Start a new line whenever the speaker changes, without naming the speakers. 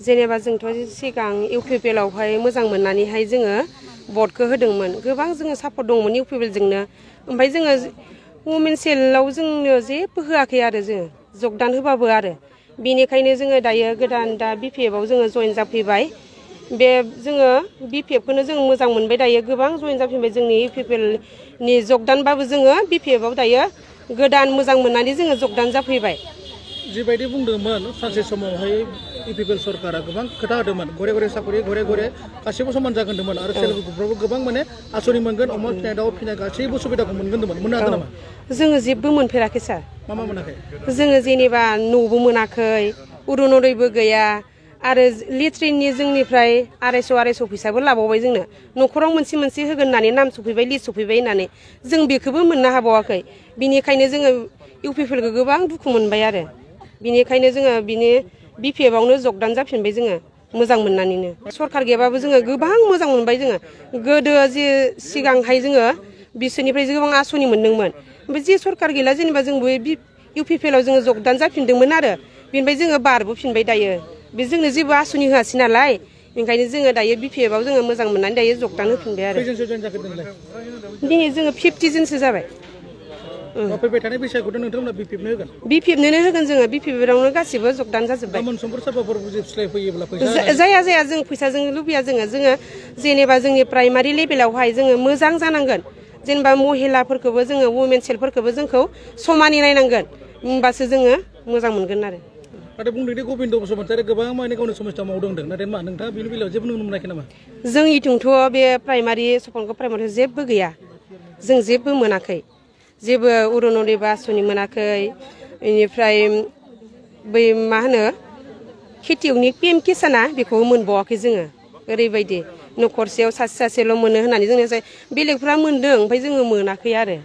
जेनेबा जोंथ' सिगां इउपिपिएलआवहाय मोजां मोननानैहाय जोङो भटखौ होदोंमोन गोबां जोङो सापर्ट दंमोन इउपिपिएलजोंनो ओमफ्राय जोङो वमेन सेलआव जोंनो जेबो होआखै आरो जोङो जगदान होबाबो आरो बेनिखायनो जोङो दायो गोदान दा बिपिएफआव जोङो जइन जाफैबाय बे जोङो बिपिएफखौनो जों मोजां मोनबाय दायो गोबां जइन जाफैबाय जोंनि इउपिपिएलनि जगदानबाबो जोङो बिपिएफआव दायो गोदान मोजां मोननानै जोङो जगदान जाफैबाय
जिबायदि बुंदोंमोन सानसे समावहाय इउपिपिएल सरकारा गोबां खोथा होदोंमोन घरे घरे साखरि घरे घरे गासैबो समान जागोन होनदोंमोन आरो सेल्फ हेल्प ग्रुपफ्रावबो गोबां माने आसनि मोनगोन अमा फिनाय दाउ फिनाय गासैबो सुबिदाखौ मोनगोन होनदोंमोन मोननो हादों नामा
जोङो जेबो मोनफेराखै सार
मा मोनाखै
जोङो जेनेबा न'बो मोनाखै अरुनदयबो गैया आरो लेट्रिननि जोंनिफ्राय 250 फैसाबो लाबावबाय जोंनो न'खराव मोनसे मोनसे होगोन होननानै नाम सफैबाय लिस्ट सफैबाय होननानै जों बेखौबो मोननो हाबावाखै बिनिखायनो जोङो इउपिपिएलखौ गोबां दुखु मोनबाय आरो बिनिखायनो जोङो बिनि बिपिएफआवनो जगदान जाफिनबाय जोङो मोजां मोननानैनो सरकार गैयाबाबो जोङो गोबां मोजां मोनबाय जोङो गोदो जे सिगांहाय जोङो बिसोरनिफ्राय गोबां आसनि मोनदोंमोन ओमफ्राय जे सरकार गैला जेनेबा जोंबो इउपिपिएलआव जोङो जगदान जाफिनदोंमोन आरो बेनिफ्राय जोङो बारबोफिनबाय दायो बे जोंनो जेबो आसनि होआसै नालाय ओंखायनो जोङो दायो बिपिएफआव जोङो मोजां मोननानै दायो जगदान होफिनबाय आरो दिनै जोङो 50 जनसो जाबाय
फैबाय थानाय बैसागुखौथ' नोंथांमोना बिपिएफनो होगोन
बिपिएफनो होगोन जोङो बिपिएफआवनो गासिबो जगदान जाजोब्बाय जाया जों फैसाजों लुबैया जोङो जेनेबा जोंनि प्राइमारि लेभेलावहाय जोङो मोजां जानांगोन जेनेबा महिलाफोरखौबो जोङो वमेन सेलफोरखौबो जोंखौ समानै नायनांगोन होमबासो जोङो मोजां मोनगोन आरो
नाथाय बुंदोंदि गबिन्द बसुमतारी गोबां माने गावनि समस्या मावदों होनदों नाथाय मा नोंथाङा बेनि बेलायाव जेबो नुनो मोनाखै नामा
जोंनिथिंथ' बे प्राइमारि सपनखौ प्राइमारियाव जेबो गैया जों जेबो मोनाखै जेबो अरुनदय आसनि मोनाखै बेनिफ्राय बै मा होनो खेथियकनि पिएम किसाना बेखौबो मोनबावाखै जोङो ओरैबायदि न'खरसेयाव सासेल' मोनो होननानै जोंनो बेलेगफ्रा मोनदों ओमफ्राय जोङो मोनाखै आरो